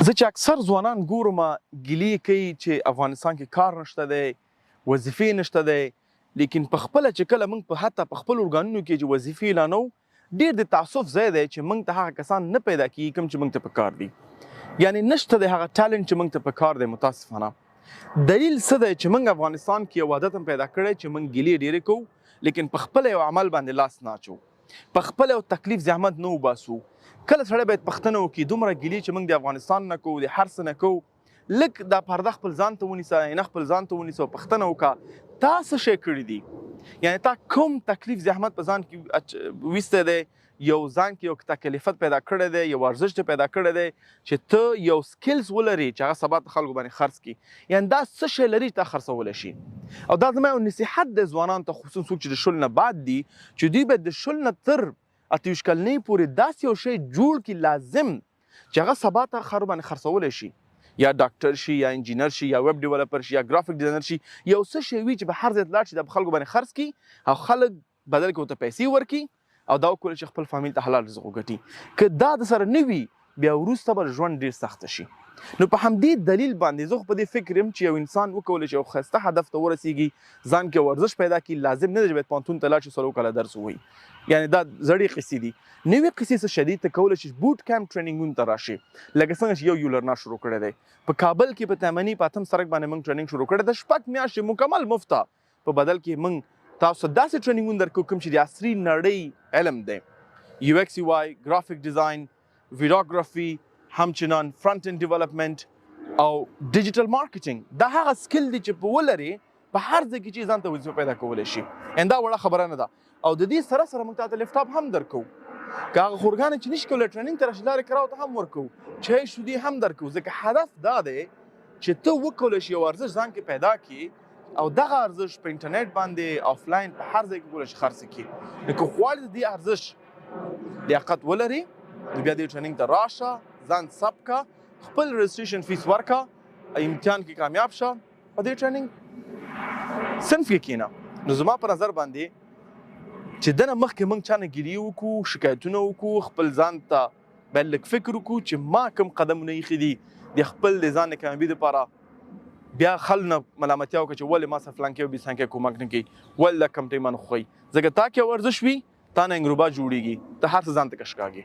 زه چې اکثر ځوانان ګورم، ګیلې کوي چې افغانستان کې کار نشته دی، وظیفې نشته دی. لیکن په خپله چې کله موږ په حتی په خپل ارګانونو کې چې وظیفې اعلانوو، ډیر د تاسف ځای دی چې موږ ته هغه کسان نه پیدا کیږي کوم چې موږ ته پکار دي. یعنی نشته دی هغه talent چې موږ ته پکار دی. متاسفانه دلیل څه دی چې موږ افغانستان کې یو عادت هم پیدا کړی چې موږ ګیلې ډېرې کوو، لیکن په خپله یو عمل باندې لاس نه اچوو، په خپل یو تکلیف زحمت نه وباسو. کله سړی باید پوښتنه وکړي، دومره ګیلې چې موږ د افغانستان نه کوو، د هر څه نه کوو، لږ دا پرده خپل ځان ته ونیسه، نه خپل ځان ته ونیسه او پوښتنه وکړه تا څه شی کړي دي، یعنی تا کوم تکلیف زحمت په ځان کې ویستی دی، یو ځان کې یو تکلیفت پیدا کړی دی، یو ارزښت پیدا کړی دی چې ته یو skills ولري چې هغه سبا ته خلکو باندې خرڅ کړي. یعنی دا څه شی لري چې تا خرڅولی شي. او دا زما یو نصیحت دی ځوانانو ته، خصوصا څوک چې د 20 نه بعد دي، چې دوی باید د 20 نه تر 28 کلنۍ پورې داسې یو شی جوړ کړي لازم چې هغه سبا ته خلکو باندې خرڅولی شي، یا ډاکټر شي، یا انجینر شي، یا web developer شي، یا graphic designer شي، یو څه شی وي چې په هر ځای لاړ شي دا په خلکو باندې خرڅ کړي او خلک بدل کې ورته پیسې ورکړي او دا وکولی شي خپل فامیل ته حلال رزق وګټي. که دا د سره نه وي، بیا وروسته به ژوند ډیر سخت شي. نو په همدې دلیل باندې زه خو په دې فکر یم چې یو انسان وکولی شي یو ښایسته هدف ته ورسیږي، ځان کې ورزش پیدا کړي، لازم نه دی چې باید پوهنتون ته لاړ شي 4 کاله درس ووایي. یعنی دا زړې قصې دي. نوې قصې څه شی دي؟ ته کولی شي boot camp ټریننګونو ته راشي، لکه څنګه چې یو یولرنا شروع کړی دی په کابل کې، په تمني په اتم سرک باندې موږ training شروع کړی دی، 6 میاشتې مکمل مفته. په بدل کې موږ تاسو داسې ټریننګونه درکو کوم چې د عصري نړۍ علم دی، UX UI، graphic design، videography، همچنان front end development او digital marketing. دا هغه skill دی چې په ولري په هر ځای کې چې ځان ته وظیفه پیدا کولی شي. ان دا وړه خبره نه ده. او د دې سره سره موږ تاته لپټاپ هم درکو. که هغه خورګانې چې نشي کولی training ته راشي، لارې کراو ته هم ورکو، چای شودې هم درکو، ځکه هدف دا دی چې ته وکولی شي یو ارزش ځان کې پیدا کړي او دغه ارزش په انټرنیټ باندې، آفلاین، په هر ځای کې کولی شي خرڅ کړي. نو که غواړې د دې ارزش لیاقت ولري، نو بیا دې training ته راشه، ځان ثبت کا، خپل registration fees ورکا، امتحان کې کامیاب شه، په دې training صنف کې کینه. نو زما په نظر باندې چې دنه مخکې موږ چانه ګیلې وکړو، شکایتونه وکړو، خپل ځان ته باید لږ فکر وکړو چې ما کوم قدمونه ایښي دي د خپل د ځان د کامیابي لپاره. بیا خلک نه ملامتیا وکړه چې ولې ما سره فلانکی او بیسانکی کومک نه کوي، ولې دا کم ټیم نه خوښوي، ځکه تا کې ورزش وي، تا نه انګروبا جوړیږي، ته هر څه ځان ته کشکاږي.